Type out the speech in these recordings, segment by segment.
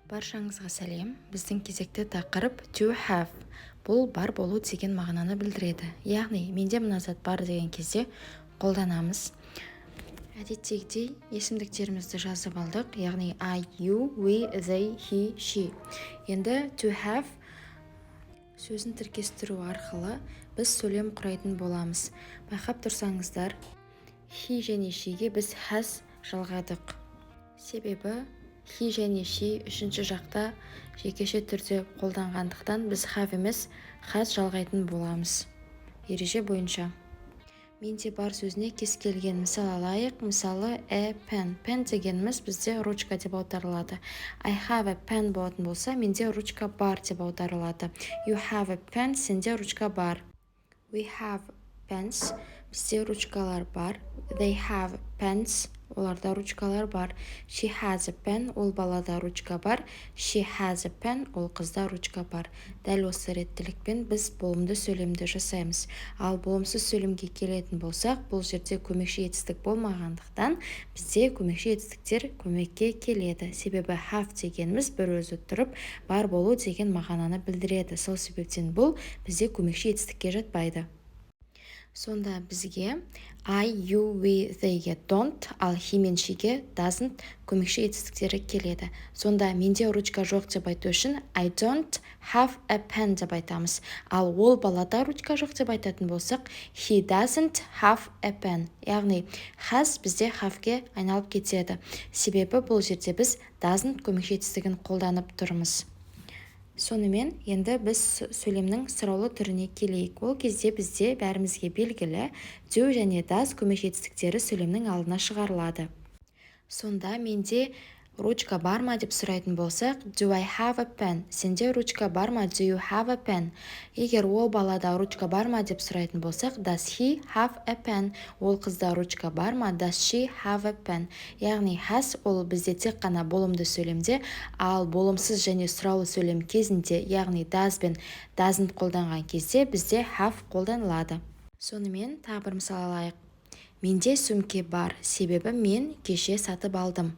Баршаңызға сәлем! Біздің кезекті тақырып to have. Бұл бар болу деген мағынаны білдіреді, яғни менде мына зат бар деген кезде қолданамыз. Әдеттегідей есімдіктерімізді жазып алдық, яғни I, you, we, they, he, she. Енді to have сөзін тіркестіру арқылы біз сөйлем құрайтын боламыз. Байқап тұрсаңыздар, he және she-ге біз has жалғадық, себебі he және she үшінші жақта жекеше түрде қолданғандықтан, біз have емес, has жалғайтын боламыз ереже бойынша. Менде бар сөзіне кез келген мысал алайық. Мысалы, a pen. Pen дегеніміз бізде ручка деп аударылады. I have a pen болатын болса, менде ручка бар деп аударылады. You have a pen, сенде ручка бар. We have pens, бізде ручкалар бар. They have pens, оларда ручкалар бар. She has a pen, ол балада ручка бар. She has a pen, ол қызда ручка бар. Дәл осы реттілікпен біз болымды сөйлемді жасаймыз. Ал болымсыз сөйлемге келетін болсақ, бұл жерде көмекші етістік болмағандықтан, бізде көмекші етістіктер көмекке келеді, себебі have дегеніміз бір өзі тұрып бар болу деген мағынаны білдіреді. Сол себептен бұл бізде көмекші етістікке жатпайды. Сонда бізге I, you, we, they-ге don't, ал he мен she-ге doesn't көмекші етістіктері келеді. Сонда менде ручка жоқ деп айту үшін I don't have a pen деп айтамыз. Ал ол балада ручка жоқ деп айтатын болсақ, he doesn't have a pen. Яғни has бізде have-ге айналып кетеді. Себебі бұл жерде біз doesn't көмекші етістігін қолданып тұрмыз. Сонымен, енді біз сөйлемнің сұраулы түріне келейік. Ол кезде бізде бәрімізге белгілі do және does көмекші етістіктері сөйлемнің алдына шығарылады. Сонда менде ручка бар ма деп сұрайтын болсақ, do I have a pen? Сенде ручка бар ма? Do you have a pen? Егер ол балада ручка бар ма деп сұрайтын болсақ, does he have a pen? Ол қызда ручка бар ма? Does she have a pen? Яғни has ол бізде тек қана болымды сөйлемде, ал болымсыз және сұраулы сөйлем кезінде, яғни does бен doesn't қолданған кезде, бізде have қолданылады. Сонымен, тағы бір мысал алайық. Менде сөмке бар, себебі мен кеше сатып алдым.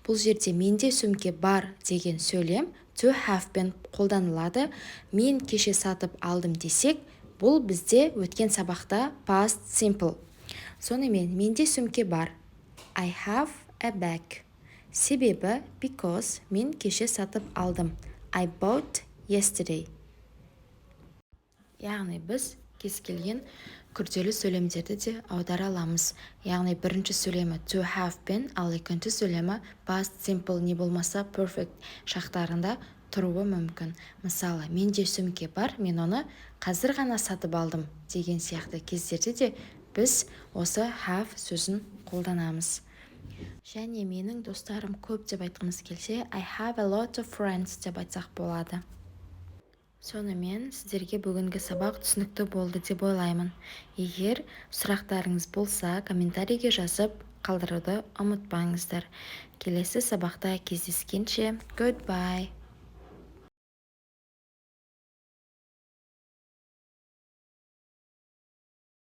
Бұл жерде менде сөмке бар деген сөйлем to have пен қолданылады. Мен кеше сатып алдым десек, бұл бізде өткен сабақта past simple. Сонымен, менде сөмке бар, I have a bag, себебі because мен кеше сатып алдым, I bought yesterday. Яғни біз кез келген күрделі сөйлемдерді де аудара аламыз, яғни бірінші сөйлемі to have пен, ал екінші сөйлемі past simple не болмаса perfect шақтарында тұруы мүмкін. Мысалы, менде сөмке бар, мен оны қазір ғана сатып алдым деген сияқты кездерде де біз осы have сөзін қолданамыз. Және менің достарым көп деп айтқымыз келсе, I have a lot of friends деп айтсақ болады. Сонымен, сіздерге бүгінгі сабақ түсінікті болды деп ойлаймын. Егер сұрақтарыңыз болса, комментарийге жазып қалдыруды ұмытпаңыздар. Келесі сабақта кездескенше, goodbye!